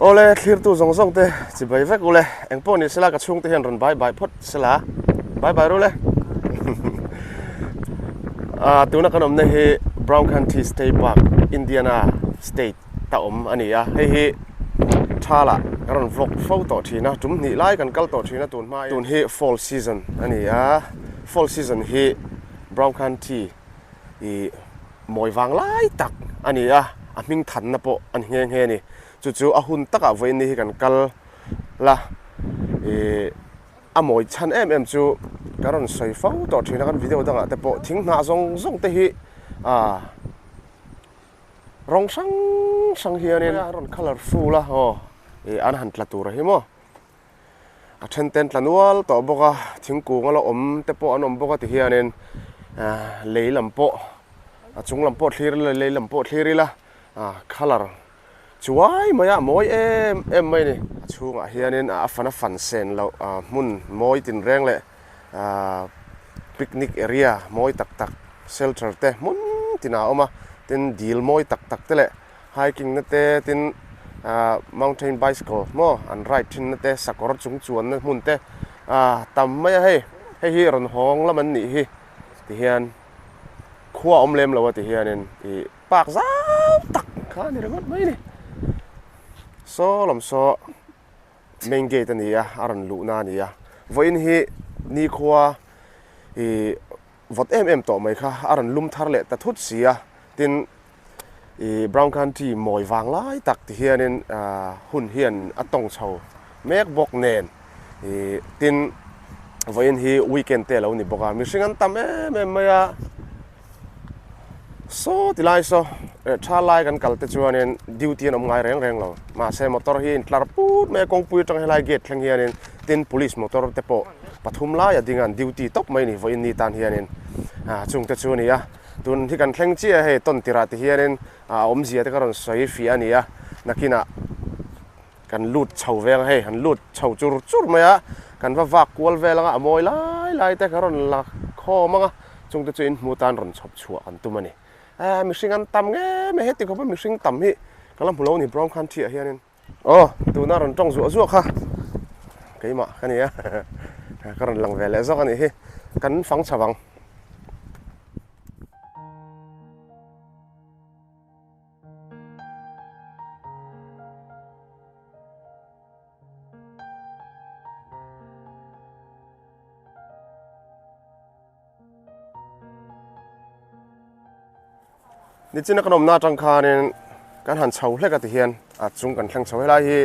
Awle, thlirtu zawng zawng te chibai vek ule. Engpawh ni sela ka chhungte hian rawn bai bai phawt sela. Bai bai rule. Ah, tuna kan awmna hi Brown County State Park, Indiana State ta awm a ni a. Hei hi thala kan rawn vlog fo tawh thin a, tum hnih lai kan kal tawh thin a tun hma in. Tun hi fall season a ni a, fall season hi Brown County i mawi vang lai tak a ni a, a hming thanna pawh a ni nghe nghe a ni. Chu chu a hun takah vawiin ni hi kan kal la, ih a mawi chhan em em chu ka rawn sawi fo tawh thin a, kan video dangah te pawh thing hnah zawng zawng te hi ah rawng hrang hrang hianin a rawn colourful a, aw ih an han tla tur a hi maw. A then te an tla nual tawh bawk a, thingkung a la awm te pawh an awm bawk a ti hianin ahh lei lam pawh a chung lam pawh thlir ila lei lam pawh thlir ila ah colour chuai mai a mawi em em mai a ni. A chhungah hianin a fan a fan sen loh ah hmun mawi tinreng leh ahh picnic area mawi tak tak shelter te hmun tinah a awm a, tin dil mawi tak tak te leh Hiking na te tin ah mountain bicycle maw an ride thin na te sakawr chung chuan na hmun te ah tam mai a hei hei hi rawn hawng lam an nih hi ti hian khua a awm lem lo a ti hianin ih park zau tak kha a ni ringawt mai a ni saw lam saw main gate a ni a a rawn luh na a ni a vawiin hi nikhua ih vawt em em tawh mai kha a rawn lum thar leh ta thut si a tin Ih Brown County mawi vang lai tak ti hianin hun hian a tawng chho mek bawk nen ih tin vawiin hi weekend te a lo ni bawk a mihring an tam em em mai a saw ti lai saw eh tha lai kan kal te chuanin duty an awm ngai reng reng lo mahse motor hi a intlar put mai a kawngpui atang helai gate thleng hianin tin police motor te pawh pathum lai a ding a an duty tawp mai a ni vawiin ni tan hianin ah chung te chu a ni a. Tun hi kan thleng chiah a hei tawn tirah ti hianin a awmzia te ka rawn sawi fiah a ni a, nakinah kan lut chho ve ang hei han lut chho chur chur mai a, kan va vak kual vel anga a mawi lai lai te ka rawn la khawm ang a, chung te chu in hmu tan rawn chhawp chhuah kan tum a ni. Aaa mihring an tam ngei mai heti khawpa mihring tam hi ka la hmu lo a ni Brown Country ah hianin. Aw tuna rawn tawng zuah zuah kha keimah ka ni a ka rawn lang ve leh zawk a nih hi kan fang chho ang. Nichina kan awmna atang khanin kan han chho hlek a ti hian a chung kan thleng chho helai hi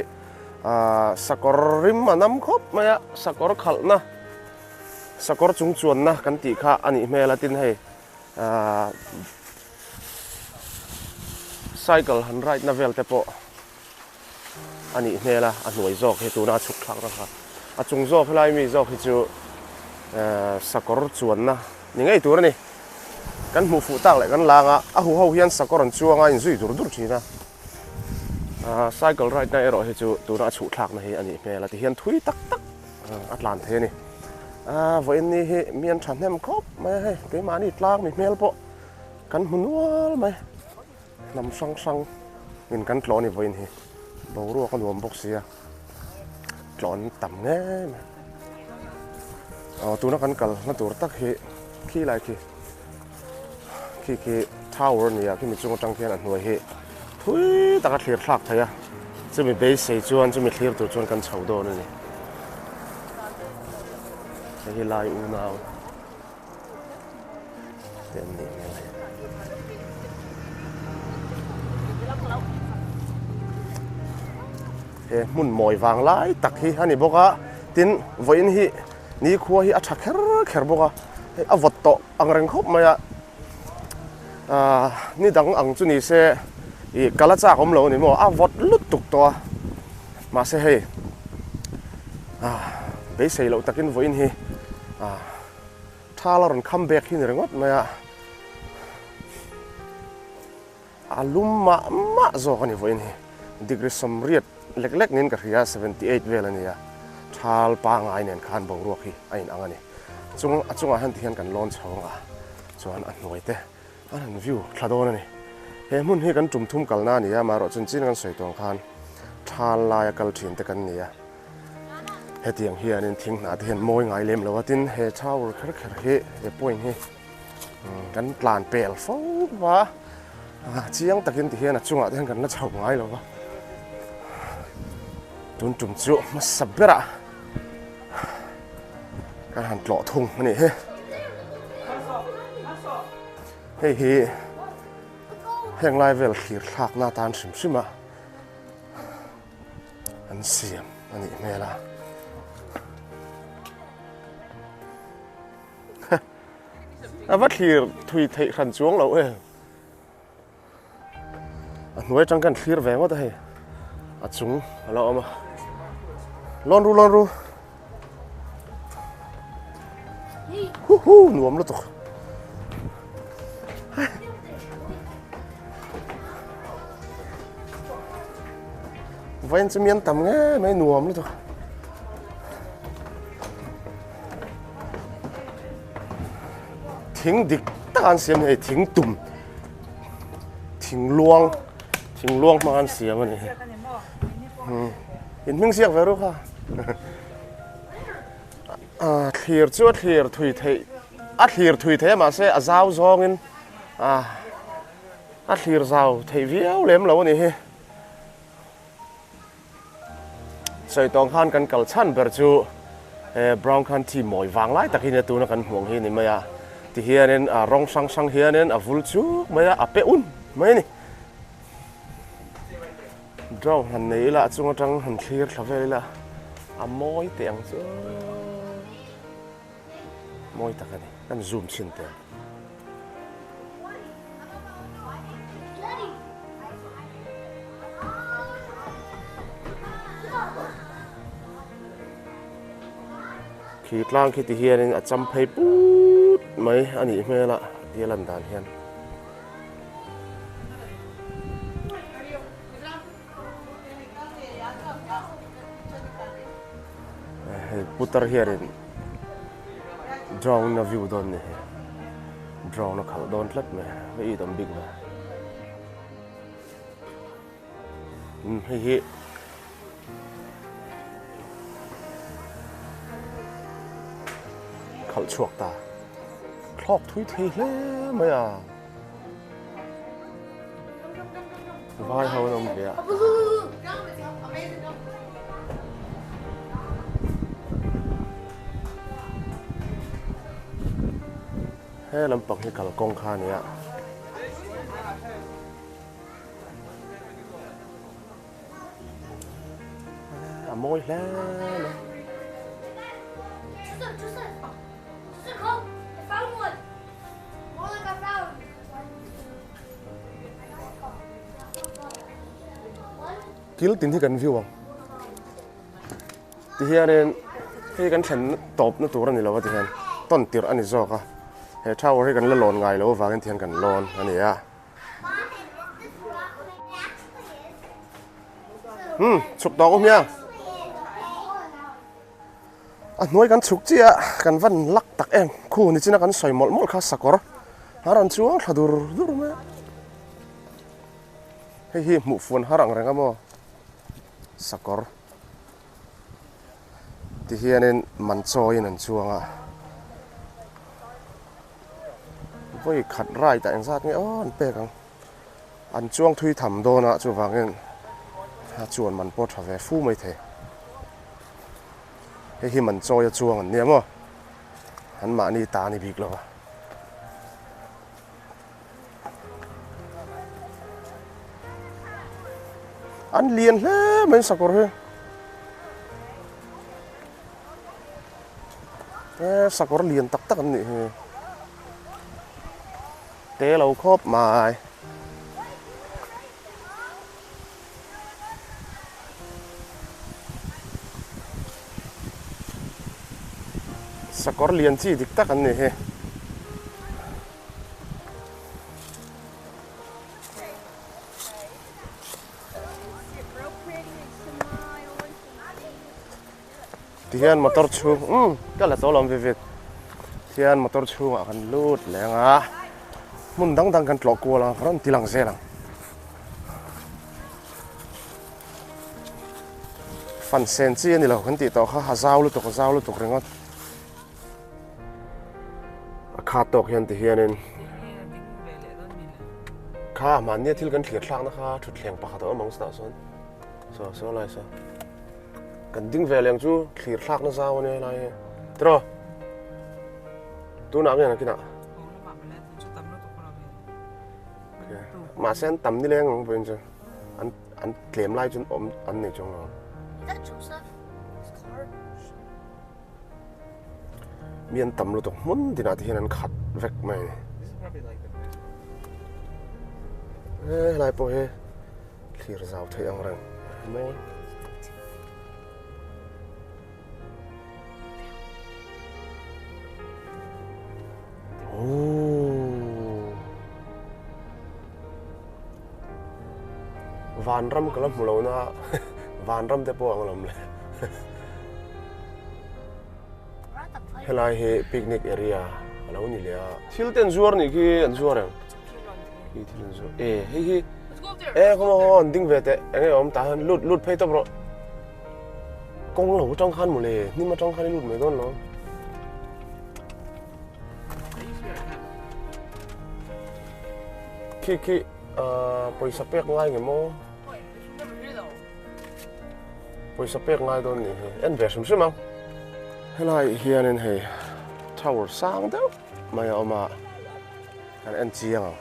ahh sakawr rim a nam khawp mai a sakawr khalhna sakawr chung chuanna kan tih kha a nih hmel a tin hei ahh cycle han ride na vel te pawh a nih hmel a a hnuai zawk hi tuna a chhuk thlak na kha a chung zawk helai mi zawk hi chu ehh sakawr chuanna ni ngei tur a ni kan hmuh fuh tak leh kan lang a a huho hian sakawr an chuang a inzui dur dur thin a ahh cycle ride na erawh hi chu tuna a chhuh thlak na hi a nih hmel a ti hian thui tak tak a tlan thei a ni ahh vawiin ni hi mi an thahnem khawp mai a hei keimahni tlang mi hmel pawh kan hmu nual mai. Hnam hrang hrang in kan tlawh a ni vawiin hi boruak a nuam bawk sia tlawh an tam ngei mai aw tuna kan kal hma tur tak hi khi lai khi khi khi tower a ni a khimi chung atang khian a hnuai hi thui taka thlir thlak thei a chumi beisei chuan chumi thlir tur chuan kan chho dawn a ni hei hi lai unau. Te an nih hmel hei. He hmun mawi vang lai tak hi a ni bawk a, tin vawiin hi nikhua hi a tha kher kher bawk a, hei a vawt tawh ang reng khawp mai a, aaa ni dang ang chu ni se ih kal a chak awm lo a ni maw a vawt lutuk tawh a, mahse hei aaa beisei loh takin vawiin hi aaa. Thal a rawn kham bek hi ni ringawt mai a, a lum mah mah zawk a ni vawiin hi. Degree 80 lek lek niin ka hria, 78 vel a ni a, thal pangngai nen khan boruak hi a inang a ni. Chung a chungah hian tihian kan lawn chho ang a, chuan a hnuai te an han view thla dawn a ni. He hmun hi kan tum thum kalna a ni a, amaherawhchu chin kan sawi tawng khan. Thal laia kal thin te kan ni a, hetiang hianin thing hnah te hian mawi ngai lem lo a, tin he tower kher kher hi he point hi kan tlan pel fo va, chiang takin ti hian a chungah te hian kan la chho ngai lo va, tun tum chu hmasa berah kan han tlawh thung a nih hi, hei hi heng lai vel thlir thlakna atan hrim hrim a. An siam a nih hmel a. A va thlir thui theih hran chuang lo em. A hnuai atang khan thlir ve ngawt a hei. A chung a lo awm a. Lawn ru lawn ru. Huhu nuam lutuk. Vawiin chu mian tam nge mai nuam lutuk. Thing dik tak an siam hei thing tum thing luang thing luang hmang an siam a ni. In hming ziak ve ru kha. A thlir chu a thlir thui theih a thlir thui theih a mahse a zau zawngin a a thlir zau theih viau lem lo a ni hi. Sawi tawng khan kan kal chhan ber chu he brown khan thi mawi vang lai tak hi nia tuna kan hmuh ang hi a ni mai a tihianin a rawng hrang hrang hianin a vul chuk mai a a pe un mai a ni. Drone han nei ila a chung atang han thlir thla vel ila a mawi teh ang chu mawi tak a ni kan zoom chhin teh ang. Khi tlang khi ti hianin a cham phei put mai a nih hmel a tia lan dan hian. Hei putar hianin drone a view dawn ni hi drone a khalh dawn tlat mai a it awm bik ve umm hei hi khalh chhuak ta thlawk thui thei hle mai a. Vai ho an awm ve a. He lampang hi kalkawng kha a ni a. A mawi hle mai. Kil tin hi kan view ang tihianin hei kan thlen tawpna tur a ni lo a tihian tawn tirh a ni zawk a he tower hi kan la lawn ngai lo avangin tihian kan lawn a ni a umm chhuk tawk u hmiang. A hnuai kan chhuk chiah a, kan van lak tak em, khu nichina kan sawi mawlh mawlh kha sakawr a rawn chuang thla dur dur mai a. Hei hi hmuh fuan har ang reng a maw sakawr ti hianin man chawiin an chuang a, vawi khat ride ah engzat nge aw an pek ang. An chuang thui tham dawn a, chuvangin a chuan man pawh tha ve fu mai thei. Hei hi man chawi a chuang an nia maw? An mahni ta a ni bik lo a. An lian hle mai sakawr hi. E sakawr lian tak tak an nih hi. Te lo khawp mai. Sakawr lian chi dik tak an ni hi. Tihian motor chhung umm ka la tawh lo ang Vivid tihian motor chhungah kan lut leng a hmun dang dang kan tlawh kual ang ka rawn ti lang zel ang. Fan sen chi a ni lo kan tih tawh kha a zau lutuk a zau lutuk ringawt. A khat tawk hian ti hianin kha mahnia thil kan thlir thlakna kha thutthleng pakhat a awm ang chutah sawn saw saw lai saw kan ding ve leng chu thlir thlakna zau a nia helai hi tiraw tunah nge nakinah mahse an tam nileng ang pawhin chu an an tlem lai chuan awm an nei chuang lo ang. Mi an tam lutuk hmun dinah te hian an khat vek mai a ni. He helai pawh hi thlir zau theih ang reng mawi. Ooh. Vanram ka la hmu lo na vanram te pawh ang lawm le. Helai hi picnic area a lo ni leh a. Thil te an zuar nih khi an zuar em? Khi thil an zuar e hei hi e khaw maw an ding ve teh eng nge awm tah hian lut lut phei tawp rawh. Kawng lo atang khan mawle hnim atang khan i lut mai dawn lo. Khi khi pawisa pek ngai nge maw? Pawisa pek ngai dawn nih hi en ve hrim hrim ang. Helai hianin hei tower sang deuh mai a awm a, kan en chiang ang.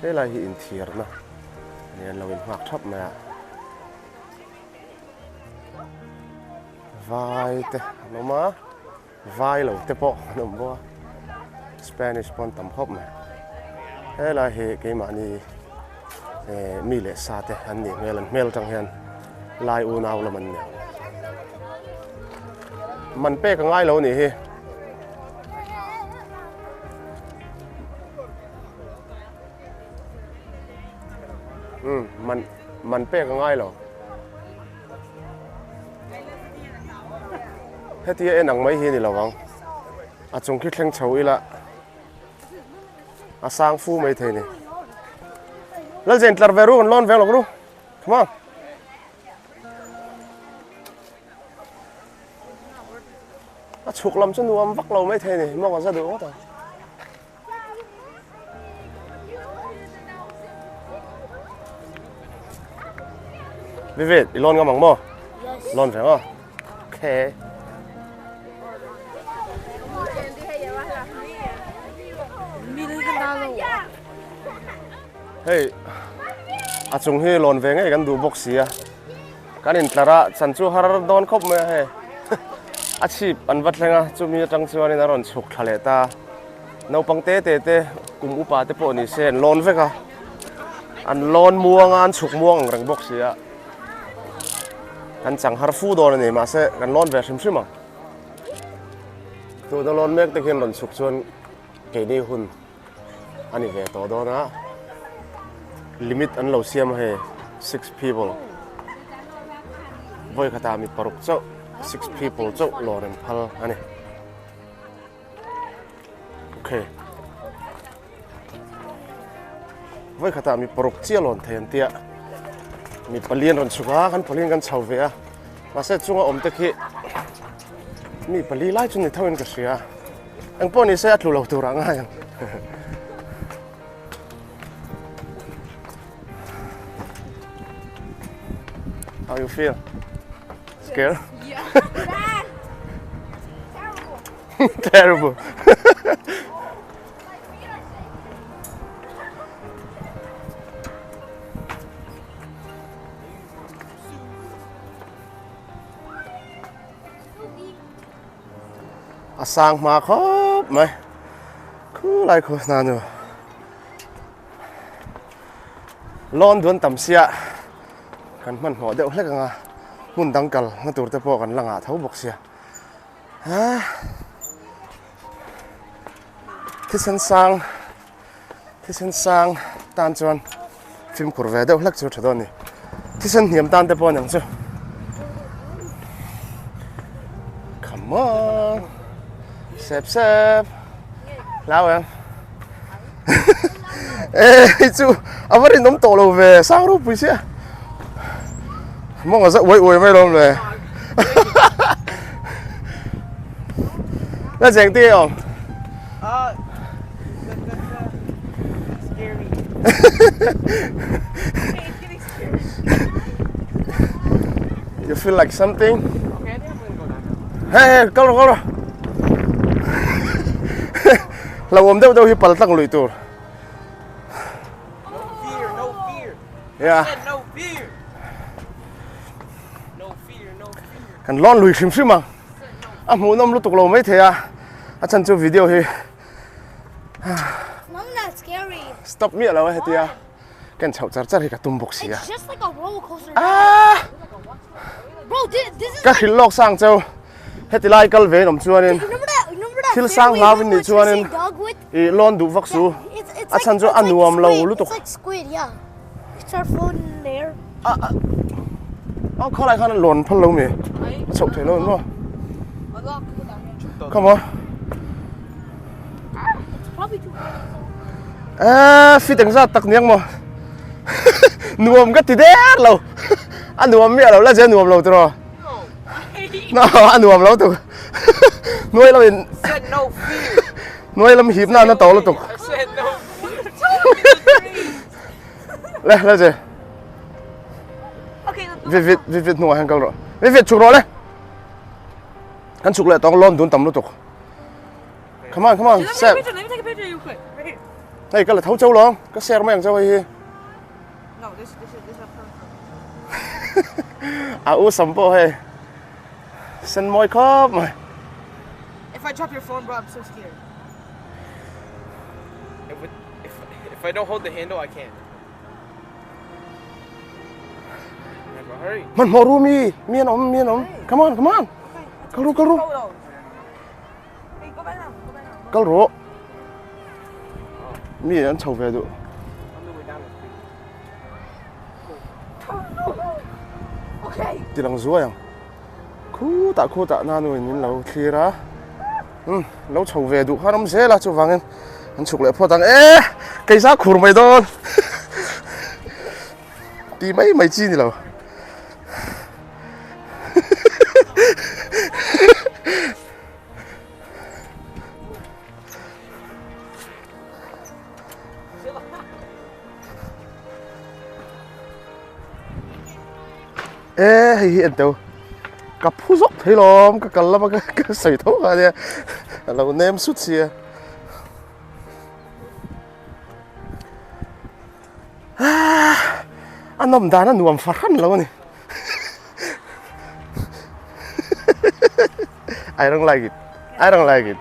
Helai hi inthiarna nia an lo inhngak thap mai a. Vai te an awm a. Vai lo te pawh an awm bawk a, Spanish pawh an tam khawp mai. Helai hi keimahni eh mi leh sa te an nih hmel an hmel atang hian lai unau lam an ni ang. Man pek a ngai lo a nih hi. Umm man man pek a ngai lo. Hetia en ang mai hi a ni lo ang. A chung khi thleng chho ila a sang fu mai thei ni. Lalzen tlar ve ru kan lawn veng lawk ru. Come on. A chhuk lam chu nuam vak lo mai thei ni. Mawng a za duh ngawt ang. Vivid, i lawn ngam ang maw? Yes. Lawn reng aw. Okay. Hei, a chung hi lawn ve ngei kan duh bawk si a. Kan intlar a, chan chu har dawn khawp mai a hei. A chhip an va thleng a, chumi atang chuanin a rawn chhuk thla leh ta. Naupang te te te kum upa te pawh ni se an lawn vek a, an lawn muang a, an chhuk muang ang reng bawk si a, kan chang har fu dawn a ni mahse kan lawn ve hrim hrim ang. Tuna lawn mek te khian rawn chhuk chuan keini hun a ni ve tawh dawn a, limit an lo siam a hei six people vawi khatah mi paruk chauh six people chauh lawn an phal a ni. Okay. Voi khatah mi paruk chiah lawn thei an tia. Mi palian rawn chhuk a, kan palian kan chho ve a. Mahse chunga awm te khi mi pali lai chu ni tho in ka hria. Eng pawh ni se a tlu lo tur ah ngai ang. How you feel? Scared? Yeah. Terrible. A sang hma khawp mai. Khu lai khu hna nu. Lawn duan tam sia kan hmanhmawh deuh hlek anga hmun dang kal na tur te pawh kan la ngah tho bawk sia. Ha thisen sang thisen sang tan chuan fimkhur ve deuh hlek chu tha dawn a ni thisen hniam tan te pawh a ni ang chu come on sep sep hlau em e hei chu a va rinawm tawh lo ve sang ropui sia. Mawng a za uai uai mai lawm le. La cheng ti awm. You feel like something? Okay, I think I'm gonna go down now. Hey, hey, kal rawh, kal rawh. Hlauhawm deuh deuh hi pal tlang lui tur. No fear, no fear. Yeah. I said no fear. No fear, no fear. Kan lawn lui hrim hrim ang. A hmuhnawm lutuk lo mai thei a. A chhan chu video hi. Mom, that's scary. Stop miah lo a hetia. Ken chhoh char char hi ka tum bawk si a. It's just like a roller coaster. Ah! Bro, this, this is Ka hrilh lawk sang cheu. Heti lai kal ve in awm chuanin Remember that? Remember that thil sang fairway hlau we in nih went to chuanin see dogwood? i lawn duh vak su. It's, it's A like, chhan chu it's a like nuam lo squid. lutuk. It's like squid, yeah. You start floating in the air. A a a khawlai khan a lawn phal lo mi. A chhoh thei lo maw? Come on. It's probably too high. A fit engzat tak niang maw? Nuam ka ti der lo. A nuam miah lo la je nuam lo tiraw. No, a nuam lo tuk. Nuai lo in Said no fear. nuai lam hip na na to lutuk. I said no fear. Le le je. Okay, let's Vi vit vi vit hnuah hian kal rawh. Vi vit chhuk rawh le. Kan chhuk leh tawng lawn dun tam lutuk. Come on, come on, Let me Seb. take a picture. Let me take a picture of you quick. Right here. Hei ka la tho chau lawng. Ka share mai ang chau hei hi. No, this this is this is perfect. A u sam pawh hei sen mawi khawp mai. If I drop your phone, bro, I'm so scared. If, it, if, if I don't hold the handle, I can't. Never hurry. Hmanhmawh ru mi, mi an awm, mi an awm. Come on, come on. Kal ru, kal ru. Hey, go back now. Go back now. Kal ru. Mi an chho ve duh. Tilang zuai ang. Khutah khutah nanu in min lo thlir a. Um, lo chho ve duh khan awm zel a chuvangin an chhuk leh phawt ang. E, keisa khur mai dawn. Ti mai mai chi ni lo. E hei hi en teu ka phu zawk thei lawm ka kal lama ka sawi tho kha ania a lo nem sut sia a nawm dan a nuam fahran lo a ni I don't like it I don't like it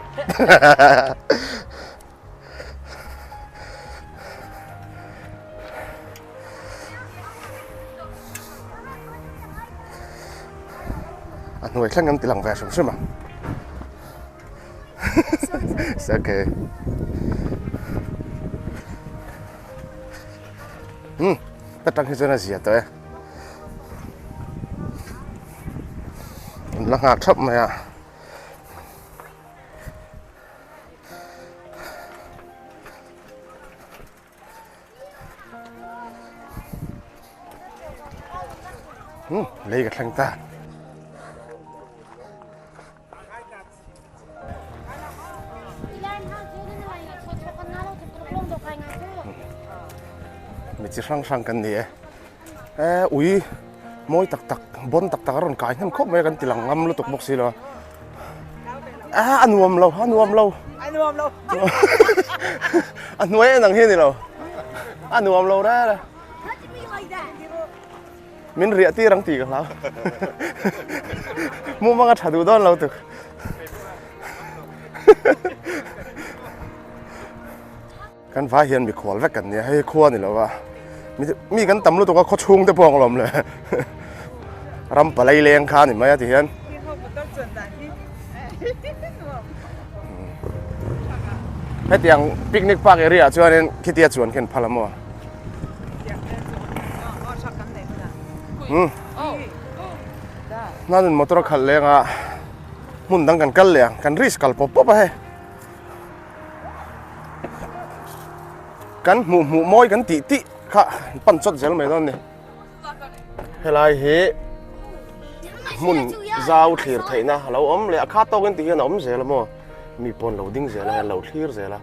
A hnuai thleng kan ti lang ve hrim hrim ang. It's okay. Hmm, ta tang hi chuan a zia tawh e. An la nghak thap mai a. Hmm, lei ka thleng ta. Mi chi hrang hrang kan ni e. E ui mawi tak tak bon tak tak a rawn kai hnem khawp mai a kan ti lang ngam lutuk bawk si lo a. A a nuam lo a nuam lo. A nuam lo. A hnuai en ang hi a ni lo. A nuam lo reng a. Min riah tir ang tih ka hlau. Mumang a tha duh dawn lo tuk. Kan vai hian mikhual vek kan nia, hei hi khua a ni lo va, mi kan tam lutuk a khaw chhung te pawh ang lawm le, ram palai leng kha a ni mai a ti hian. Hetiang picnic park area ah chuanin khitia chuan khian phal a maw? Hnanin motor a khalh leng a, hmun dang kan kal leh ang, kan risk kal pawp pawp a hei. Kan hmuh hmuh mawi kan tih tih kha pan chawt zel mai dawn a ni. Helai hi. hmun zau thlir theihna a lo awm leh a kha tawkin ti hian a awm zel a maw mi pawn lo ding zel a hian lo thlir zel a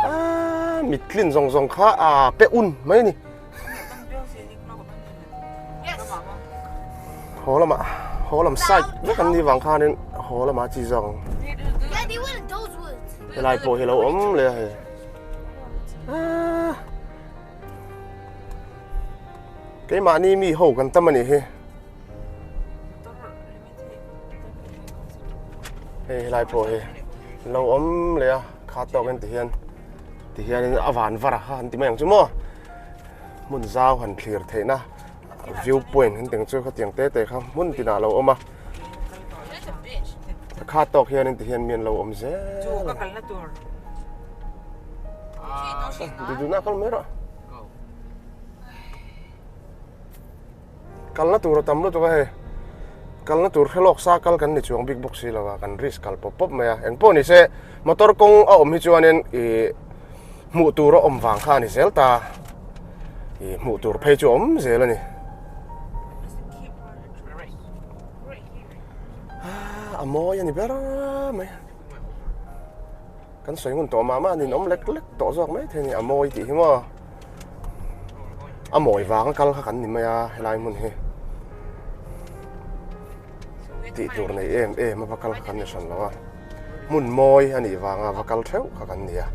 aaa mittlin zawng zawng kha aa pe un mai a ni haw lamah haw lam side vek an nih vang khanin haw lamah chi zawk ang helai pawh hi a lo awm leh a hei aaa. Keimahni mi ho kan tam a nih hi. Hei helai pawh hi lo awm leh a kha tawk in ti hian ti hian a van var a kha han ti mai ang chu maw hmun zau han thlir theihna view point han teng chu khatiang te te kha hmun tinah a lo awm a a kha tawk hian in ti hian mi an lo awm zel a duhduhna a kal mai rawh. Kalna tur a tam lutuk a hei kalna tur hre lawk sa kal kan ni chuang bik bawk si lo a kan risk kal pawp pawp mai a engpawh ni se motor kawng a awm hi chuanin ih hmuh tur a awm vang kha a ni zel ta ih hmuh tur phei chu a awm zel a ni a mawi a ni ber mai kan sawi ngun tawh mah mah a ninawm lek lek tawh zawk mai thei a ni a mawi tih hi maw. A mawi vanga kal kha kan ni mai a helai hmun hi tih tur nei em em a va kal kha kan ni hran lo a hmun mawi a nih vanga va kal theuh kha kan ni a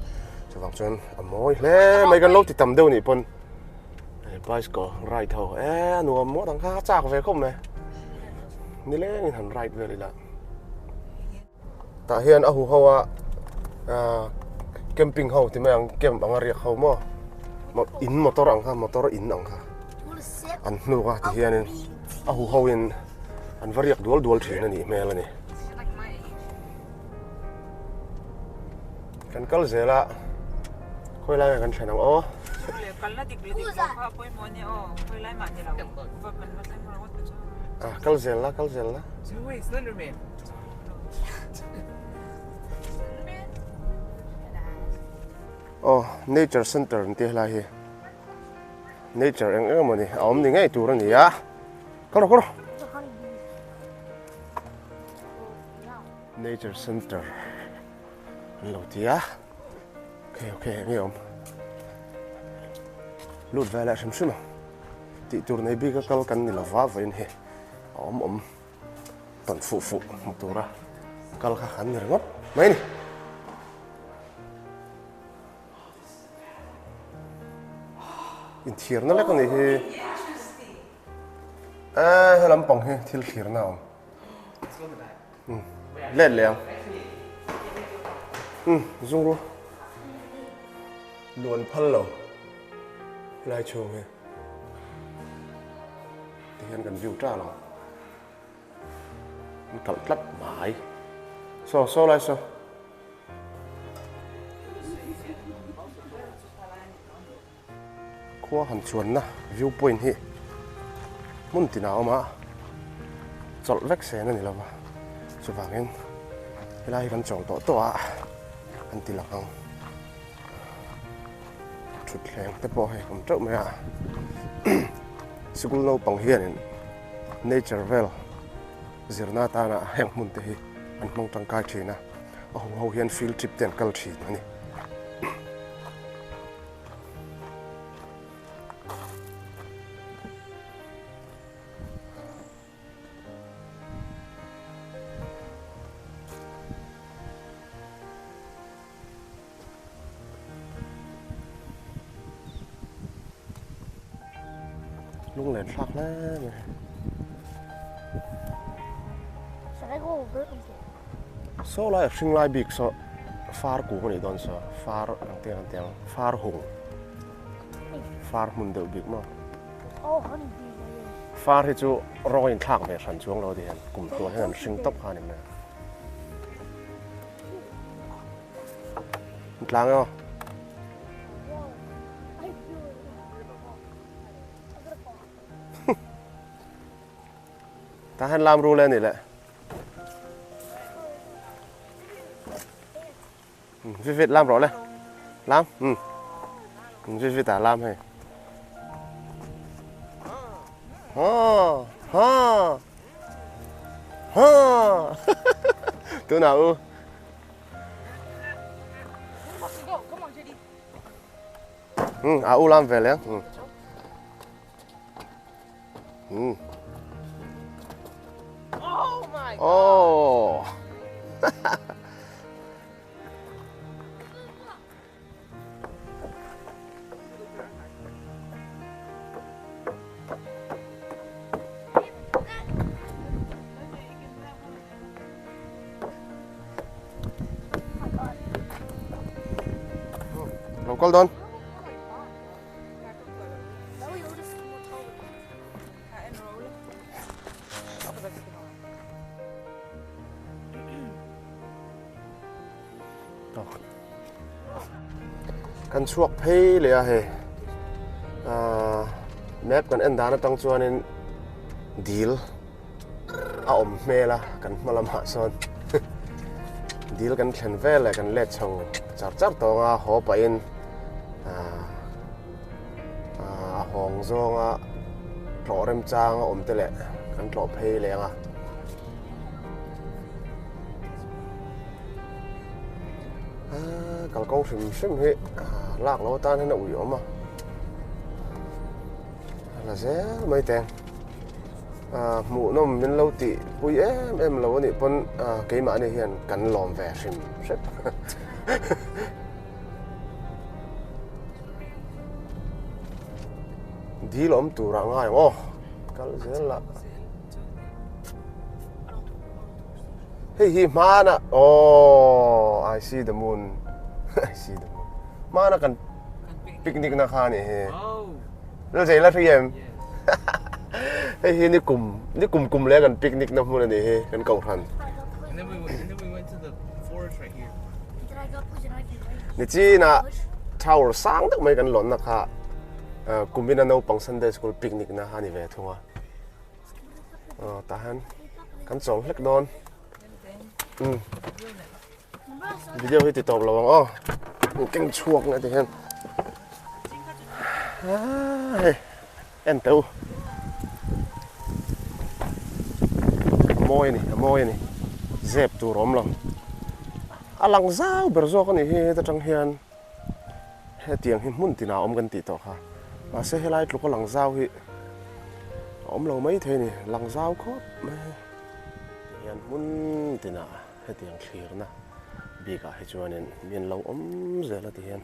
chuvang chuan a mawi hle mai kan lo ti tam deuh nih pawn bicycle ride ho e a nuam ngawt ang kha a chak ve khawp mai nilengin han ride vel ila. Tah hian a huho a camping ho ti mai ang camp anga riak ho maw in motor ang kha motor in ang kha an hnuk a ti hianin a huho in an va riak dual dual thin a nih hmel a ni. Kan kal zel a khawi lai nge kan thlen ang aw. Kal zel la kal zel la. Aw nature center an tih helai hi nature eng eng emawni a awm ni ngei tur a ni a kal rawh kal rawh nature center an lo ti a okay okay eng nge awm lut ve leh hrim hrim ang tih tur nei bik a kal kan ni lova vawiin hi a awm awm. Tawn fuh fuh hmu tura kal kha kan ni ringawt mai a ni. Inthiarna lek a nih hi. E he lampang hi thil thlirna a awm. Let leh ang. Umm zung ru. Luan phal lo helai chhung hi. Ti hian kan view ta lo. An kalh tlat mai. Saw saw lai saw. Khua han chuanna view point hi hmun tinah a awm a, chawlh vek sen a ni lova, chuvangin helai hi kan chawl tawh tawh a an ti lang ang. Thutthleng te pawh hei awm teuh mai a sikul naupang hianin nature vel zirna atana heng hmun te hi an hmang tangkai thin a a ho ho hian field trip te an kal thin a ni. Lunglen thlak hle mai. Saw lai a hring lai bik saw far kung a nih dawn saw far ang te ang tiang far hung far hmun deuh bik maw far hi chu rawng a inthlak ve hran chuang lo ti hian kum tluan hian an hring tawp kha a ni mai a. Tlang emaw. Tah hian lam rul e ni le. Vivit lam rawh le. Lam. Um. Vivit ah lam hei. Ha ha. Ha! Tunah u. Hmm, a u lam ve leh. Hmm. Hmm. Oh my god. Oh. Lo kal dawn. Kan chhuak phei leh a hei ahh map kan en dan atang chuanin dil a awm hmel a kan hma lamah sawn dil kan thlen vel leh kan let chho char char tawng a haw pahin ahh a hawng zawnga tlawh remchang a awm te leh kan tlawh phei leh ang a. Kalkawng hrim hrim hi lak lo atan hian a ui awm a a la zel mai teng hmuhnawm min lo tih pui em em lo anih pawn keimahni hian kan lawm ve hrim hrep dil awm turah ngai ang aw kal zel lah. Hei hi hmana oh I see the moon I see the moon hmana kan picnic na kha ni hi la zei la hri em hei hi ni kum ni kum kum le kan picnic na hmun ani hi kan kohhran ni china tower sang deuh mai kan lawn na kha kumina naupang Sunday school picnic na ani ve thung a. Aw tah hian kan chawl hlek dawn umm video hi ti tawp lo ang aw in keng chhuak nge ti hian hei en teh u a mawi a ni a mawi a ni zep tur a awm lo a lang zau ber zawk a nih hi heta tang hian hetiang hi hmun tinah a awm kan tih tawh kha mahse helai tluka lang zau hi a awm lo mai thei a ni lang zau khawp mai a tihian hmun tinah hetiang thlirna bikah hi chuanin mi an lo awm zel a tihian.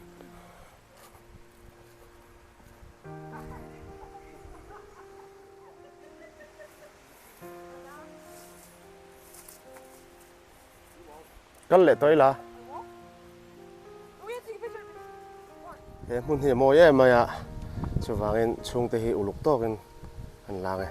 Kal leh tawh ila. He hmun hi a mawi em mai a, chuvangin chhungte hi uluk tawkin an lang e.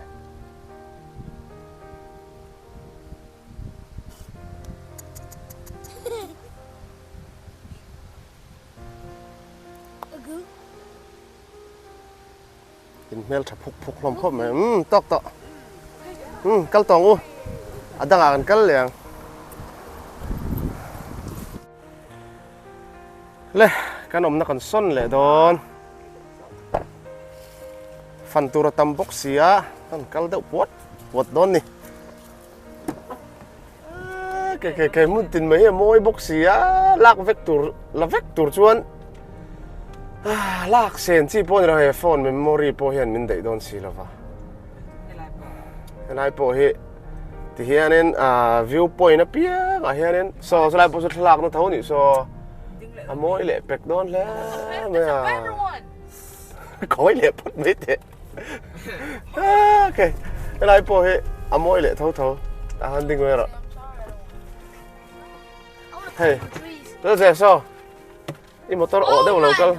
In hmel tha phuk phuk hlawm khawp mai. Umm tawk tawh. Umm kal tawng u. A dangah kan kal leh ang. Le kan awmna kan sawn leh dawn. Fan tur a tam bawk si a, kan kal deuh puat puat dawn ni. Ke ke ke hmun tin mai hi a mawi bawk si a, lak vek tur la vek tur chuan lak sen chi pawh a ni lo hei phone memory pawh hian min daih dawn si lo va. Helai pawh hi ti hianin view point apiang ah hianin saw chulai pawh chu thlalak na tho a nih saw a mawi leh pek dawn hle mai a. Kawi leh phawt mai teh. Okay. Helai pawh hi a mawi leh tho tho. A han ding mai rawh. Hei. Tel ze so. I motor awh deuh lo kal.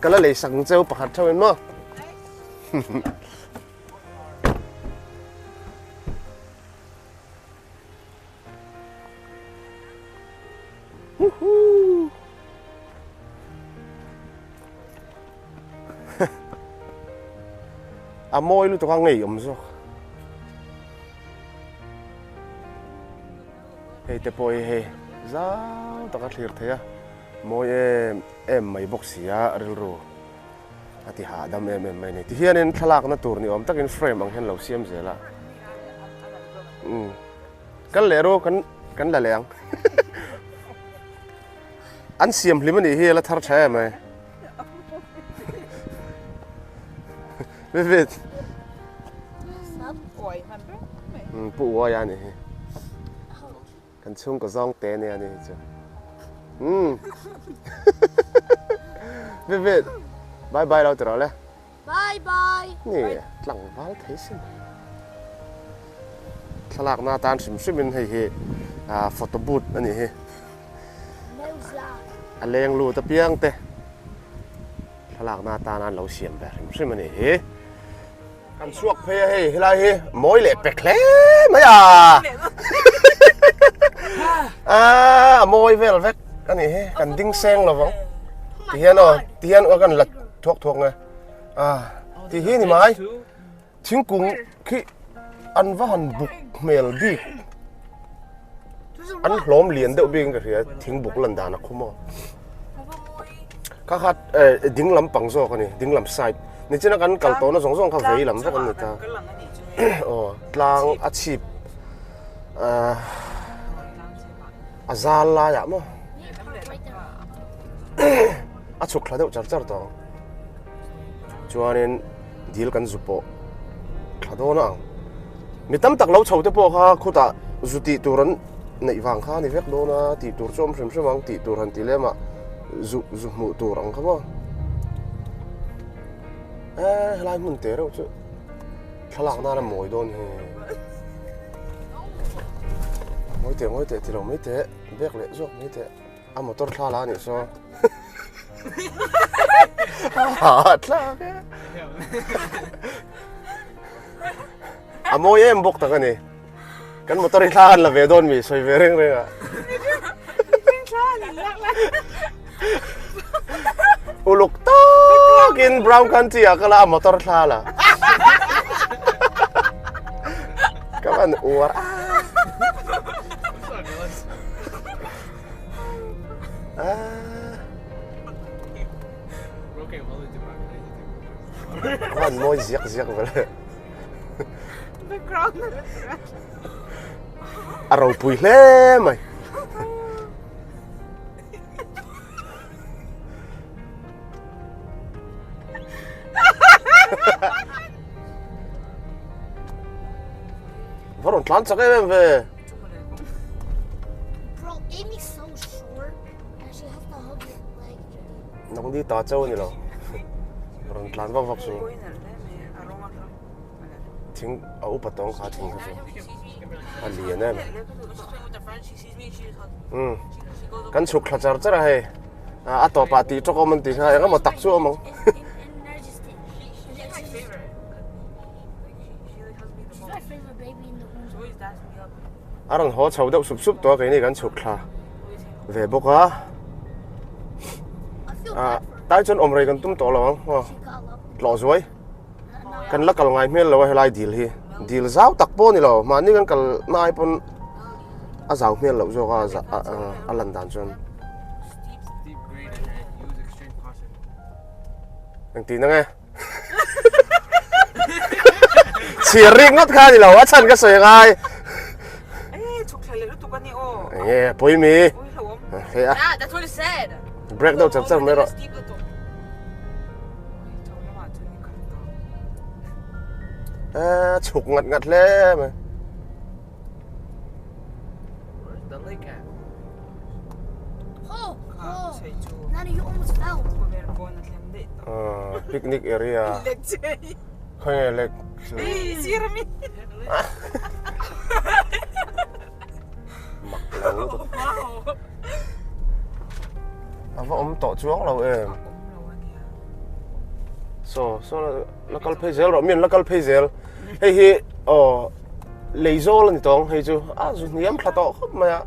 Ka la lei sak cheu pakhat theuh in maw. Woohoo! A mawi lutuk a ngei awm zawk. Hei te pawh hi hei zau taka thlir thei a, mawi em em mai bawk si a rilru. A ti hahdam em em mai a ni. Tihianin thlalakna tur ni awm takin frame ang hian lo siam zel a. Umm. Kal leh ru kan kan la leh ang. An siam hlim a nih hi a la thar tha em mai. Vivid. Pu uai a nih hi. Kan chhungkaw zawng te nia ni hi chu. Umm. Vivid. Bye bye lo ti rawh le. Bye bye. Ni tlangval thei sin. Thlalakna atan hrim hrim in hei hi photo booth a nih hi. A leng lut apiang te thlalakna atana an lo siam ve hrim hrim a nih hi. Kan chhuak phei a hei helai hi mawi leh pek hle mai a. A mawi vel vek a nih hi kan ding seng lo vang. Ti hian aw ti hian aw kan la thuak thuak nge. A ti hi ni mai thingkung khi an va han buk hmel bik an hlawm lian deuh bik in ka hria thingbuk lan dan a khum aw. Kha kha ding lam pang zawk a ni ding lam side nichina kan kal tawhna zawng zawng kha vei lam vek an ni ta aw tlang a chhip ahh a zal laiah maw a chhuk thla deuh char char tawh ang chuanin dil kan zu pawh thla dawn a ang mi tam tak lo chho te pawh kha khutah zu tih tur an neih vang kha a ni vek dawn a tih tur chu a awm hrim hrim ang tih tur han ti lem ah zu zu hmuh tur ang kha maw eh helai hmun te reuh chu thlalak nan a mawi dawn hi ngawi teh ngawi teh ti lo mai teh bek leh zawk mai teh a motor thla la a nih saw ha thlak e a mawi em bawk tak a ni. Kan motor hi thla an la ve dawn mi sawi ve reng reng a. Uluk takin Brown Country ah kala a motor thla la. Ka van uar a. Van mawi ziak ziak vele. A ropui hle mai. Va rawn tlan chak em em ve. Bro, Amy's so short that she has to hug your leg. Nang ni ta chau ani lo. Rawn tlan vak vak chu. Thing a upa tawng kha thing kha chu a lian em umm kan chhuk thla char char a hei a tawpah tih tawk awm an tih kha eng emaw tak chu a awm ang a rawn haw chho deuh sup sup tawh a keini kan chhuk thla ve bawk a ah tai chuan awm rei kan tum tawh lo ang aw tlawh zuai. Kan la kal ngai hmel lo a helai dil hi dil zau tak pawh a ni lo mahni kan kal na ai pawn a zau hmel loh zawk a a lan dan chuan engtin na nge chhir rik ngawt kha a ni lo a chhan ka sawi angai enge pawi mi hei a break deuh char char mai rawh. A chhuk ngat ngat hle mai. Picnic area. Khawi nge lek chu. Mak lo lutuk. A va awm tawh chuang lo em. Saw saw la kal phei zel rawh mi an la kal phei zel. Hei hi aw lei zawl a ni tawng hei chu a zu hniam thla tawh khawp mai a.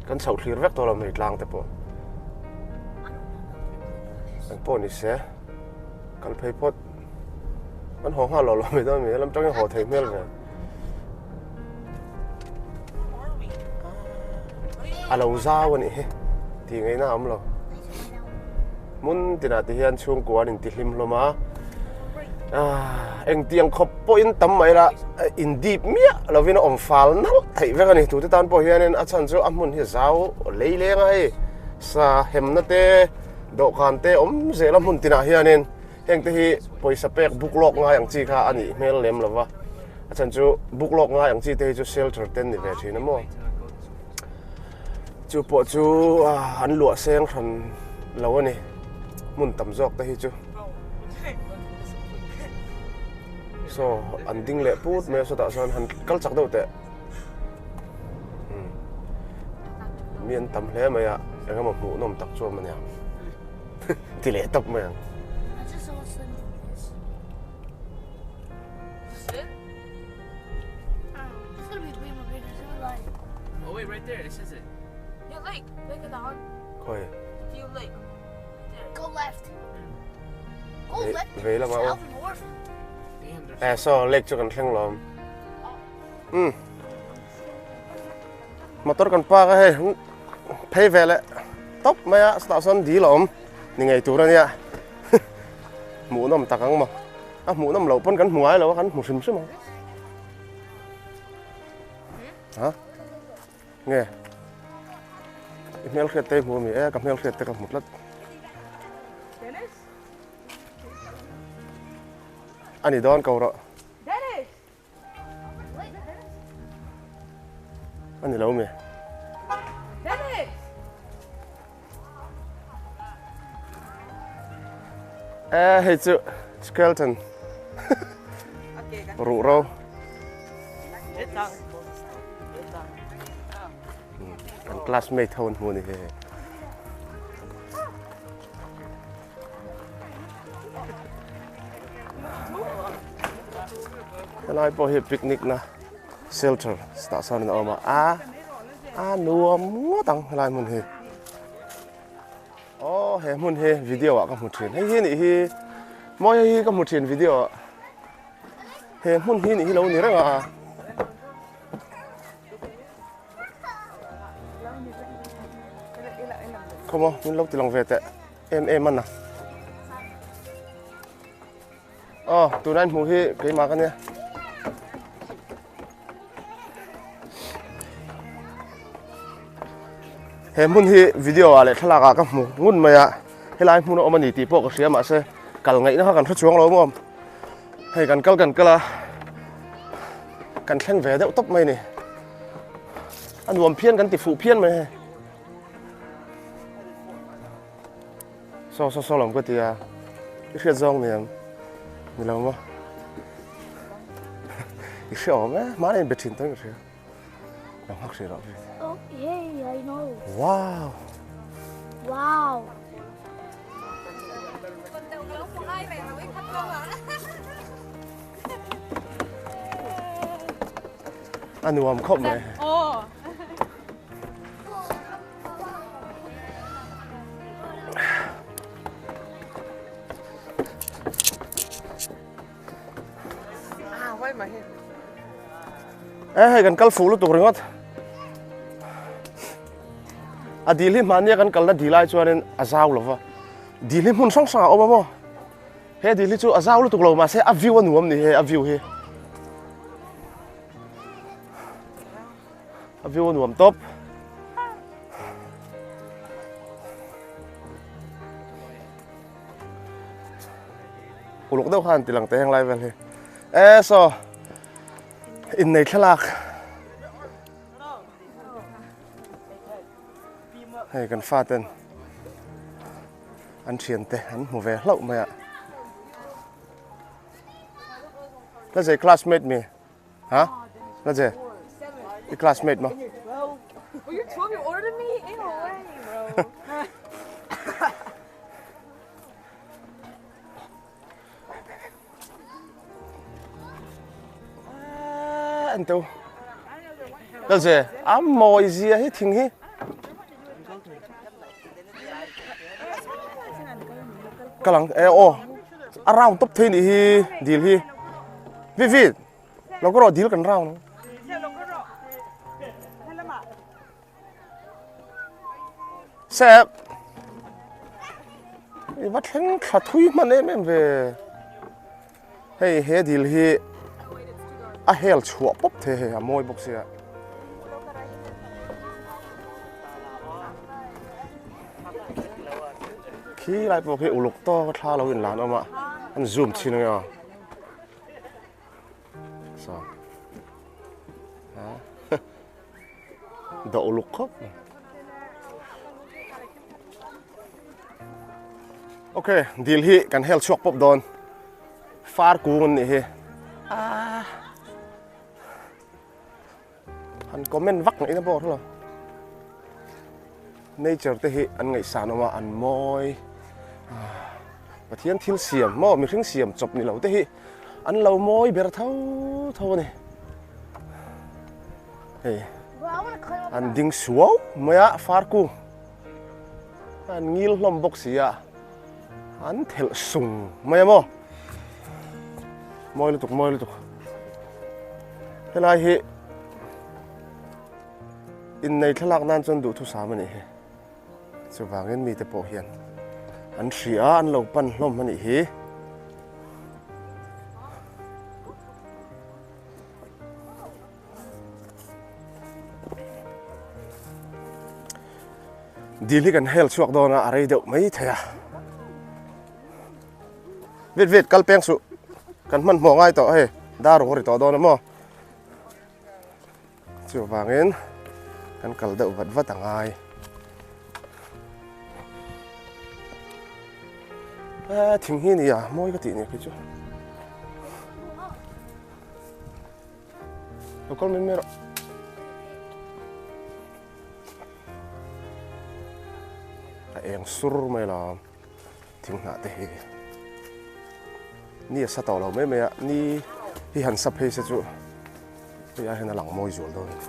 Kan chhoh thlir vek tawh lo hmei tlang te pawh. Eng pawh ni se kal phei phawt. Kan haw nghal lo lo mai dawn mi helam tangin haw thei hmel ve. A lo zau a nih hi tih ngaihna a awm lo. Hmun tinah te hian chhungkua an intihlim hlawm a, engtiang khawp pawhin tam mai la in dip miah lovin a awm fal nalh theih vek a ni. Tute tan pawh hianin a chhan chu a hmun hi zau lei leng a hei sa hemna te dawhkan te awm zel a hmun tinah hianin heng te hi pawisa pek buk lawk ngai ang chi kha a nih hmel lem lo va, a chhan chu buk lawk ngai ang chi te hi chu shelter te an ni ve thin a maw. Chu pawh chu an luah seng hran lo a ni hmun tam zawk te hi chu saw an ding leh put mai a sawtah sawn han kal chak deuh teh mi an tam hle mai a eng emaw hmuh nawm tak chuan a nia ti leh tawp mai ang. Khawi? Vei lamah aw. Eh saw lake chu kan thleng lawm. Um. Motor kan park a hei phei ve leh tawp mai a chutah sawn dil a awm ni ngei tur a nia. Hmuhnawm tak ang maw. A hmuhnawm loh pawn kan hmu ngai lo a kan hmu hrim hrim ang. Ha? Nge? I hmel hriat te i hmu ami? E ka hmel hriat te ka hmu tlat. Dennis? Ani dawn ko rawh. Dennis! Ani lo mi? Dennis! E hei chu skeleton. Ruh ro. Kan classmate ho an hmu ni he. Helai pawh hi picnic na shelter tah sawn a awm a a a nuam ngawt ang helai hmun hi aw he hmun hi video ah ka hmu thin hei hi nih hi mawi hei hi ka hmu thin video ah he hmun hi nih hi lo ni reng a. Khawmaw min lo ti lang ve teh em em a na. Aw tuna in hmuh hi keimah ka nia. He hmun hi video ah leh thlalak ah ka hmu ngun mai a helai hmun a awm a ni tih pawh ka hria mahse kal ngaihna kha kan hre chuang lo maw hei kan kal kan kal a kan thleng ve deuh tawp mai a ni a nuam phian kan ti fuh phian mai hei. Saw saw saw lam ka ti a, i hriat zawng ni ang, ni lo maw? I hre awm e, hmana in be thin tawhin ka hria. Lo nghak hrih rawh please. Oh, hey, I know. Wow. Wow. A nuam khawp mai. Oh. E hei kan kal fuh lutuk ringawt a dil hi hmahnia kan kalna dil ai chuanin a zau lo va dil hi hmun hrang hrang a awm a maw he dil hi chu a zau lutuk lo mahse a view a nuam ni he a view hi A view a nuam tawp. Uluk deuh khan tilang te heng lai vel hi. E so innei thlalak. Hei kan fa ten an thian te an hmu ve hlauh mai a. La zei classmate mi. Ha? La je. I classmate ma. Well, you're 12, you're older than me? Ain't no way, bro. Ah, an tu. La je, a mawi zia hi thing hi. Kalang e o. A round top thei ni hi dil hi. Vi vi. Lo ka rawh dil kan round. Sep. I va thleng thla thui hman em em ve. Hei he dil hi a hel chhuah pawp thei hei a mawi bawk sia. Khi lai pawh khi uluk tawk a thla lo in lan awm a an zoom chhin ange aw. Saw. Dawh uluk khawp mai. Ok, dil hi kan hel chhuak pawp dawn. Far kung an nih hi. Ah. Han comment vak ngaihna pawh hrelo. Nature te hi an ngaihsan awm a, an mawi. Ah. Pathian thil siam maw mihring siam chawp ni lo te hi an lo mawi ber tho tho a ni. Hei an ding suau mai a far kung an ngil hlawm bawk si a an thelh sung mai a maw mawi lutuk mawi lutuk helai hi innei thlalak nan chuan duhthusam a nih hi. Chuvangin mite pawh hian an hria a, an lo pan hlawm a nih hi. Dil hi kan hel chhuak dawn a, a rei deuh mai thei a. Vet vet kal peng suh, kan hmanhmawh ngai tawh hei, dar ruk a ri tawh dawn a maw. Chuvangin kan kal deuh vat vat a ngai. Eh, thing hi nia, mawi ka tih nia khi chu. Lo kal mai mai rawh. A eng sur mai lo thing hnah te hi. Ni a sa tawh lo mai mai a, ni hi han sa phei se chu. Hei ai hian a lang mawi zual dawn a ni.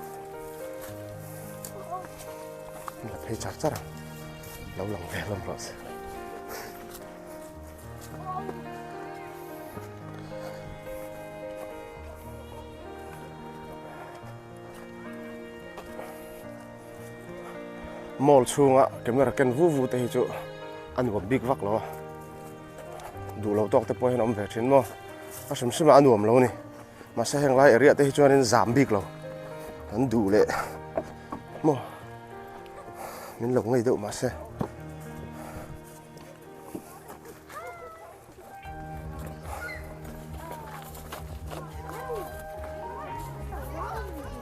La phei char char ang. Lo lang ve hlawm rawh se. Mall chhunga camera ken vu vu te hi chu a nuam bik vak lo a. Duh lo tawk te pawh hian a awm ve thin maw. A hrim hrim ah a nuam lo a ni. Mahse heng lai area te hi chuanin zam bik lo an duh leh maw min lo ngei deuh mahse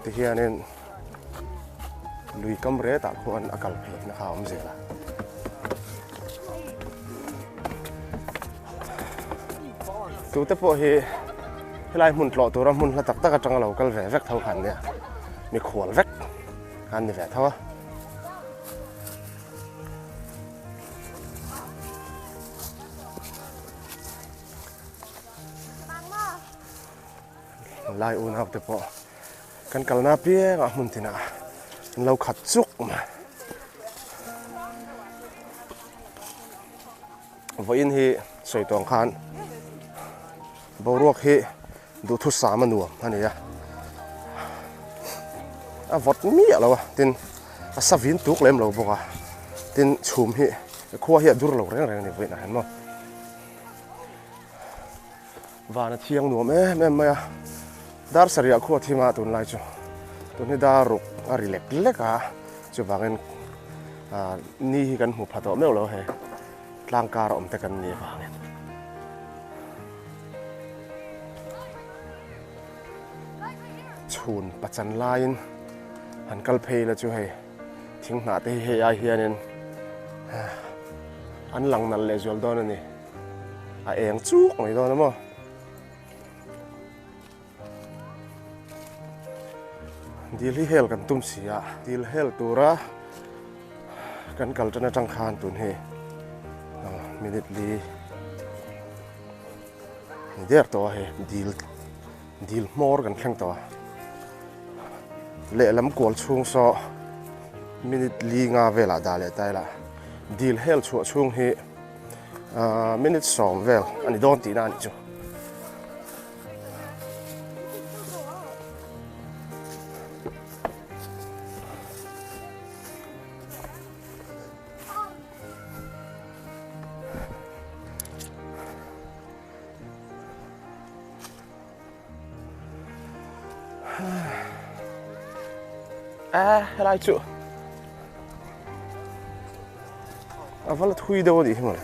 ti hianin lui kam retah khuan a kal phei na kha a awm zel a. Tute pawh hi helai hmun tlawh tura hmun hla tak tak atanga lo kal ve vek tho khan nia mikhual vek khan ni ve tho a. Lai unau te pawh kan kalna apiangah hmun tinah an lo khat chuk mai. Vawiin hi sawi tawng khan boruak hi duhthusam a nuam a ni a, a vawt miah lo a, tin a sa vin tuk lem lo bawk a, tin chhum hi khua hi a dur lo reng reng a ni vawiinah hian maw. Van a thiang nuam em em mai a, dar sarih khua thim a tunlai chu tun hi dar ruk a ri lek lek a, chuvangin ah ni hi kan hmu pha tawh meuh lo hei tlang kar a awm te kan ni avangin. Chhun pachan laiin han kal phei la chu hei thing hnah te hi hei ai hianin an lang nalh leh zual dawn a ni. A eng chuk mai dawn a maw. Dil hi hel kan tum si a, dil hel tura kan kal tan atang khan tun hi minute li ni der tawh a hei dil dil hmawr kan thleng tawh a lehlam kual chhung saw minute li nga velah dah leh ta ila dil hel chhuah chhung hi. Ahh minute sawm vel a ni dawn tihna a nih chu. A helai chu a va la thui deuh a nih hi mawle.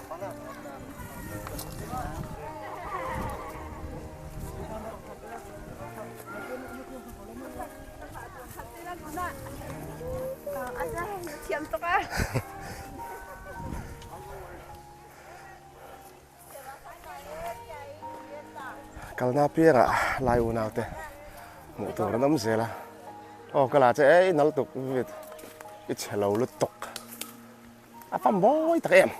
Kalna piangah lai unau te hmuh tur an awm zel a aw ka la che ei nal tuk vit i chhe lo lutuk a fam mawi tak em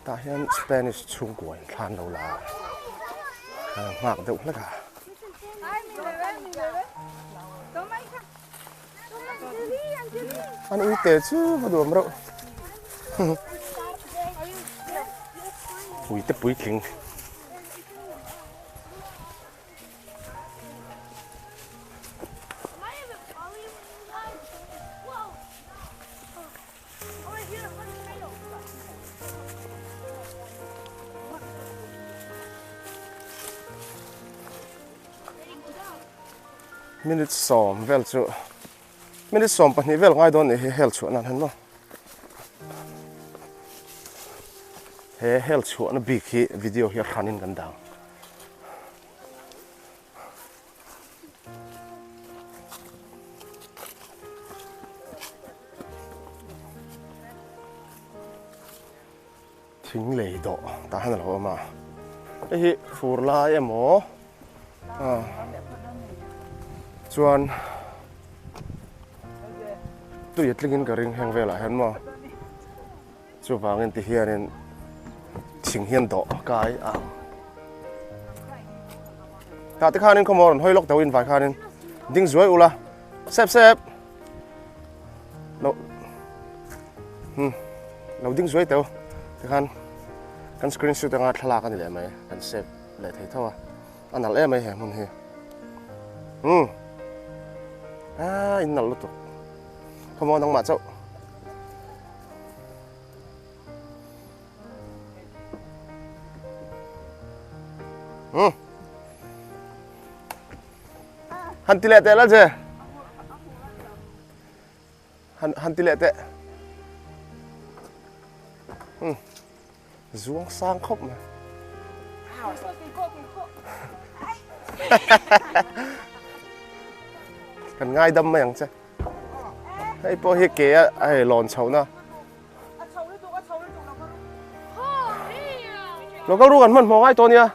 tah hian Spanish chhungkua in thlan lo la a nghak deuh hlek a. An uite chu va duam reuh. Uite puitling. Minute sawm vel chu minute 12 vel ngai dawn nih hi hel chhuah nan han maw he hel chhuahna bik hi video hi a hranin kan dang Thing lei dawh tah hian a lo awm a, hei hi fur lai emaw chuan tui a tlingin ka ring heng velah hian maw chuvangin ti hianin thing hian dawh kai a ang tah te khanin khawmaw rawn hawi lawk deuhin vai khanin ding zuai ula sep sep. Lo hmm lo ding zuai teu tikhan kan screen shoot anga thlalak ani leh mai kan save leh thei tho a a nalh em mai he hmun hi hmm a in nalh lutuk khawmaw nangmah chauh hmm Han ti leh teh la che. Han han ti leh teh. Hmm. Zuang sang khawp mai. Kan ngai dam mai ang che. Hei pawh hi ke a hei lawn chho na. Lo kal ru kan hmanhmawh ngai tawh nia.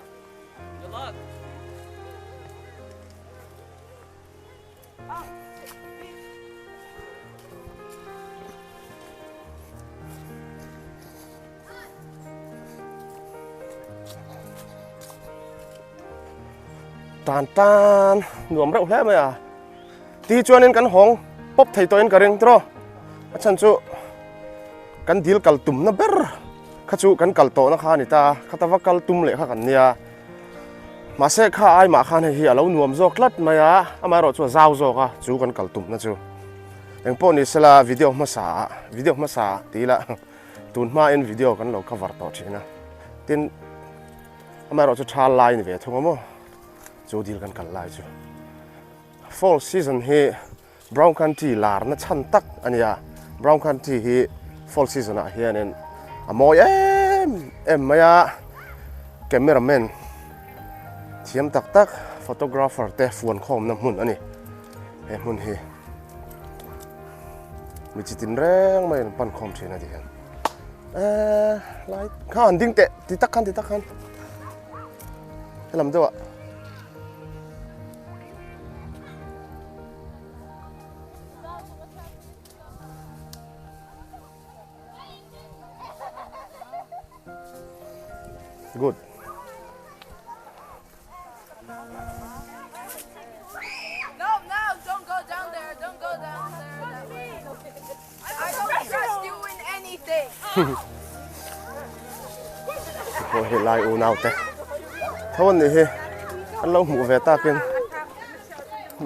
Tan tan nuam reuh hle mai a ti chuanin kan hawng pawp thei tawhin ka ring tiraw a chhan chu kan dil kal tumna ber Kha chu kan kal tawhna kha a ni ta, khata va kal tum leh kha kan nia. Mahse kha ai mah khan hei hi a lo nuam zawk tlat mai a, amaherawh chu a zau zawk a, chu kan kal tumna chu. Engpawh ni sela video hmasa ah, video hmasa ah ti ila tun hmain video kan lo cover tawh thin a. Tin, amaherawh chu tha lai ni ve thung a maw, chu dil kan kal lai chu. Fall season hi Brown Country larna chhan tak a ni a, Brown Country hi fall season ah hianin a mawi em em mai a, camera man thiam tak tak photographer te fuan khawmna hmun a ni he hmun hi mi chi tin reng mai an pan khawm thin a ti hian eee lai kha an ding teh ti tak khan ti tak khan helam deuh ah. Good. No, no, don't go down there. Don't go down there. I don't trust you in anything. Pawh hi lai unau te tho an nih hi an lo hmuh ve takin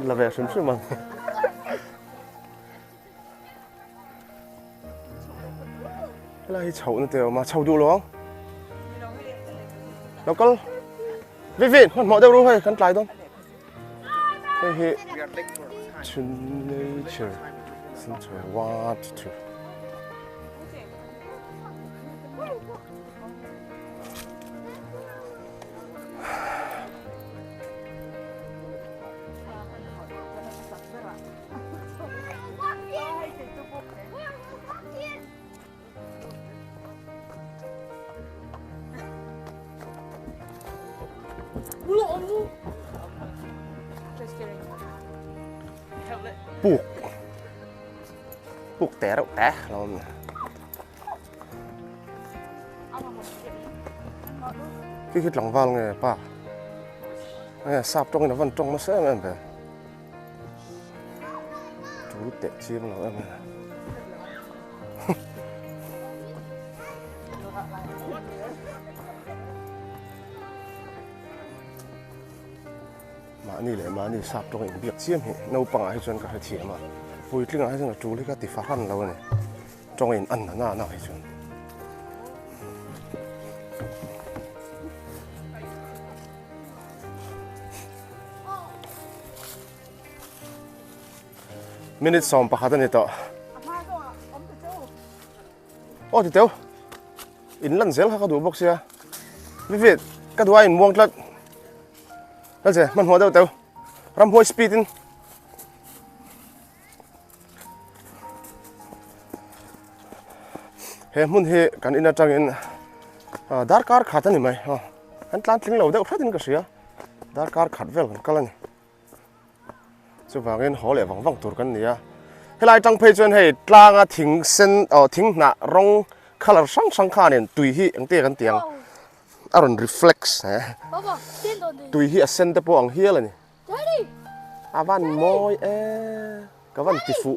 la ve hrim hrim ang. Helai hi chhoh na te a awm a chho duh lo ang. Lo kal. Vivin, hmanhmawh deuh ru hei kan tlai dawn. Hei hi to nature center one to two. Puk puk te reuh te lo awm ni. Khi khi tlangval nge pa nge sap tawngin a van tawng nasa em em ve. Tul teh chiang lo em em. Mahni leh mahni sap tawng inbiak chiam hi naupangah hi chuan ka hrethiam a, puitlingah hi chuan a tul hi ka ti fahran lo a ni. Tawng in an na na hi chuan. Minute 11 a ni tawh. Aw ti teu. In lan zel kha ka duh bawk sia. Vivid ka duh a in muang tlat. Lalche hmanhmawh deuh teu. Ramhuai speed in. He hmun hi kan in atangin darkar khat a ni mai kan tlan tling lo deuh hretin ka hria darkar khat vel kan kal a ni chuvangin haw leh vang vang tur kan ni a helai tang phei chuan hei tlanga thing sen aw thing hnah rawng colour hrang hrang khanin tui hi engte kan ti ang a rawn reflex tui hi a sen te pawh ang hial a ni. A van mawi e ka van ti fuh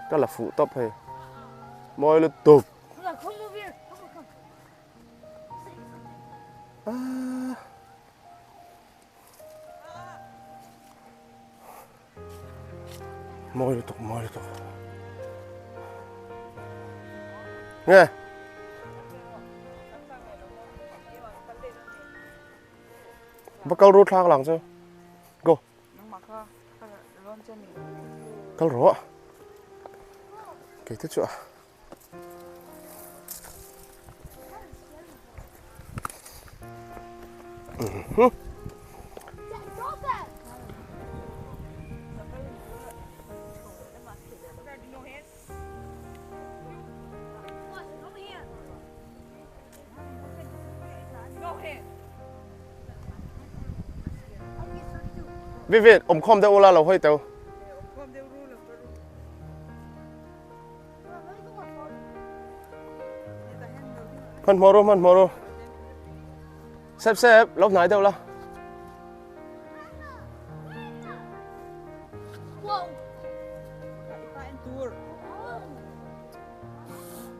ka la fuh tawp hei mawi lutuk mawi lutuk mawi lutuk nge Va kal ru thlak lang chu. Go. Kal rawh. Kei te chu a. Mhm. Vivid, awm khawm deuh ula lo hawi teu. Hmanhmawh ru, hmanhmawh ru. Sep sep, lo hnai deuh la.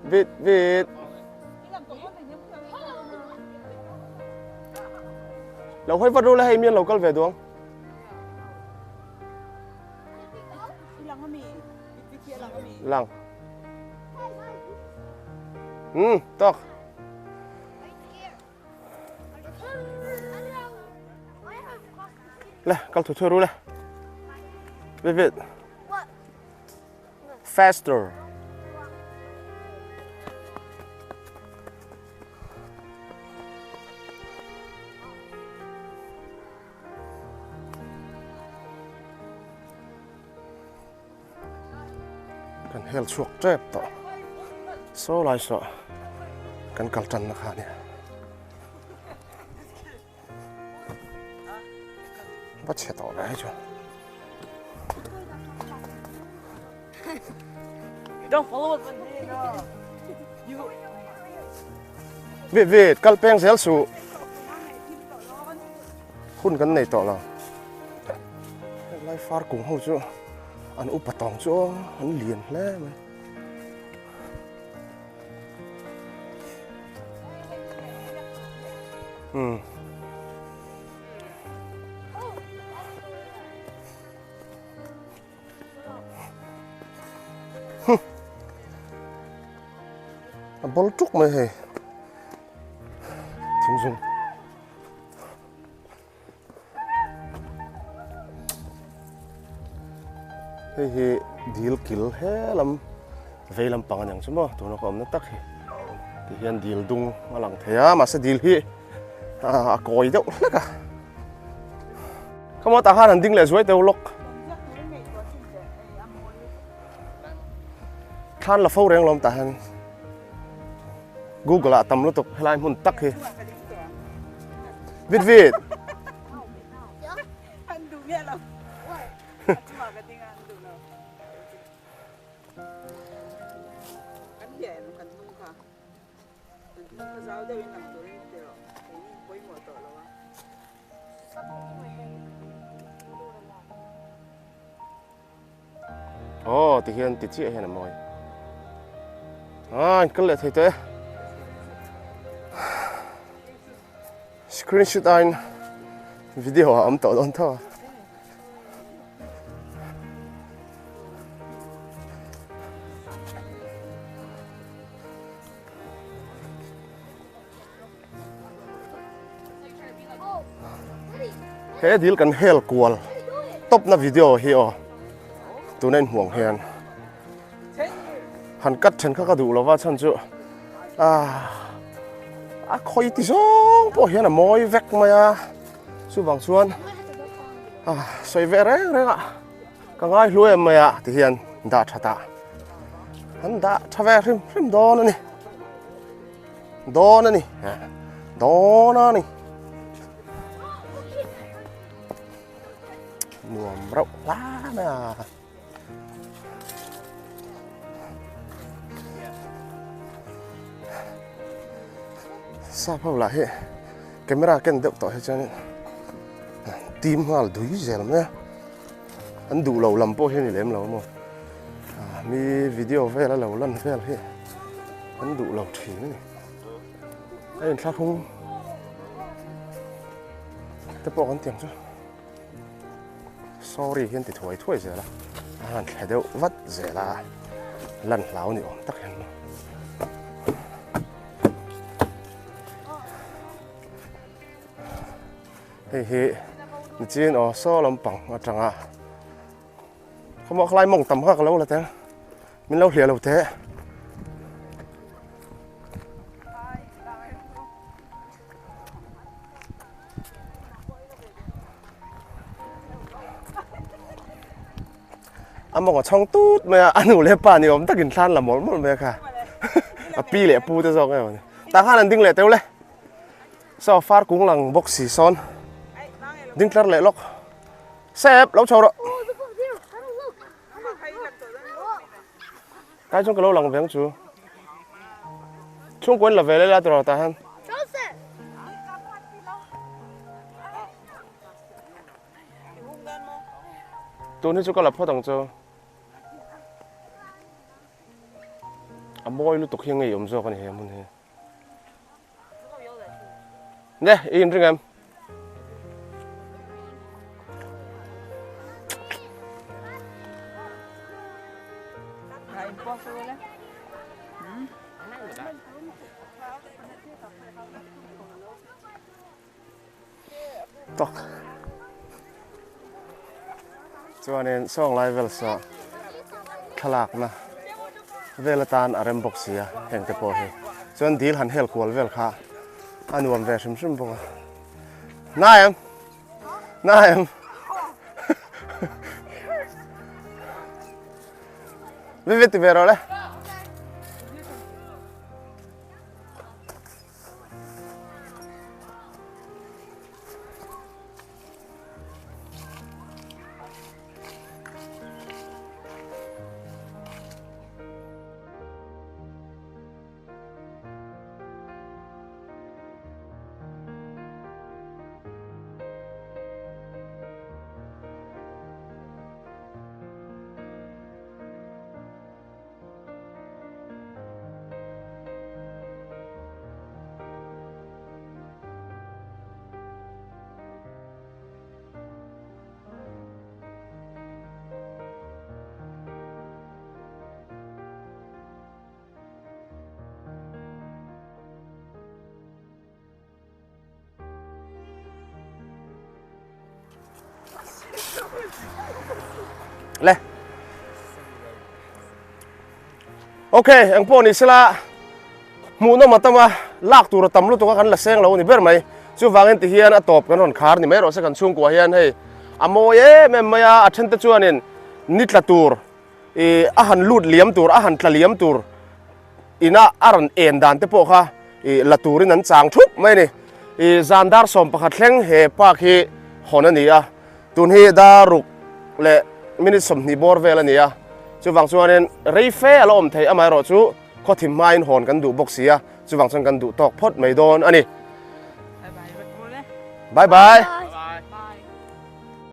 Vit, vit. Lo hawi vat ru la hei mi an lo kal ve duang. Lang. Hmm, tawk. Le, kal thu thu ru le. Vit, vit. Faster. Kan hel chhuak tep tawh. Saw lai saw kan kal tan na kha nia. Va chhe tawh ve chu. Don't follow us. Vit vit kal peng zel su. Hun kan nei tawh lo. Lai far kung ho chu an upa tawng chu an lian hle mai. Hmm. A bol tuk mai hei. Thingzung. Hei hi dil kil he lam vei lampang a ni ang chu maw tuna ka awmna tak hi ti hian dil dung a lang thei a mahse dil hi a kawi deuh hlek a khamaw tah khan an ding leh zuai teuh lawk thlan la fo reng lawm tah hian google ah tam lutuk helai hmun tak hi vit vit Aw ti hian ti chiah hian a mawi. Ah, kal leh thei tawh e. Screenshot aiin video a awm tawh dawn tho a. He dil kan hel kual tawpna video hi aw tuna inhmuh ang hian han cut then kha ka duh lova chhan chu ah a khawi ti zawng pawh hian a mawi vek mai a chuvang chuan ah sawi ve reng reng a ka ngai hlu em mai a ti hian dah tha ta an dah tha ve hrim hrim dawn a ni. Dawn a ni. Dawn a ni. Nuam rauh hla mai a. Sap ho lah hi camera ken deuh tawh hi chuan tim nghal dui zel mai a. An duh lo lam pawh hi a ni lem lo maw. Mi video vel a lo lan vel hi. An duh lo thin a ni. A inthlahrung te pawh kan tiang chu sorry hian ti thuai thuai zel a a han thle deuh vat zel a lan hlau ni awm tak hian hei hi nichin aw saw lampang atanga Khawmuah khalai mawng tam kha ka lo la teng. Min lo hliah lo teh. A mawng a chhawng tut mai a, a nu leh pa ni awm takin thlan la mawlh mawlh mai a kha. A pi leh pu te zawk nge mawni. Tah khan an ding leh teuh le. Saw far kung lang bawk si sawn. Ding tlar leh lawk. Sep, lo chho rawh. Kai chuan ka lo lang veng chu. Chhungkuan la ve le la tawh tah hian. Tun hi chu ka la phawt ang chu. A mawi lutuk hi ngei awm zawk a ni he hmun hi. Nè, i inring em? Tawk. Chuanin sawng lai vel saw thlalakna vel atan a rem bawk si a heng te pawh hi chuan dil han hel kual vel kha a nuam ve hrim hrim bawk a na em na em ve ve ti ve rawh le. Le. Ok, engpawh ni sela hmuhnawm a tam a, lak tur a tam lutuk a kan la seng lo a ni ber mai. Chuvangin tihian a tawp kan rawn khar ni mai rawh se kan chhungkua hian hei a mawi em em mai a, a then te chuanin ni tla tur ih a han lut liam tur, a han tla liam tur ina a rawn en dan te pawh kha ih la turin an chang thup mai a ni. Ih zan dar 11 thleng he park hi hawn a ni a. Tun hi dar ruk leh minute 20 bawr vel a ni a, chuvang chuanin rei fe a la awm thei amaherawh chu khawthim hmain hawn kan duh bawk si a, chuvang chuan kan duh tawk phawt mai dawn a ni. Bye bye.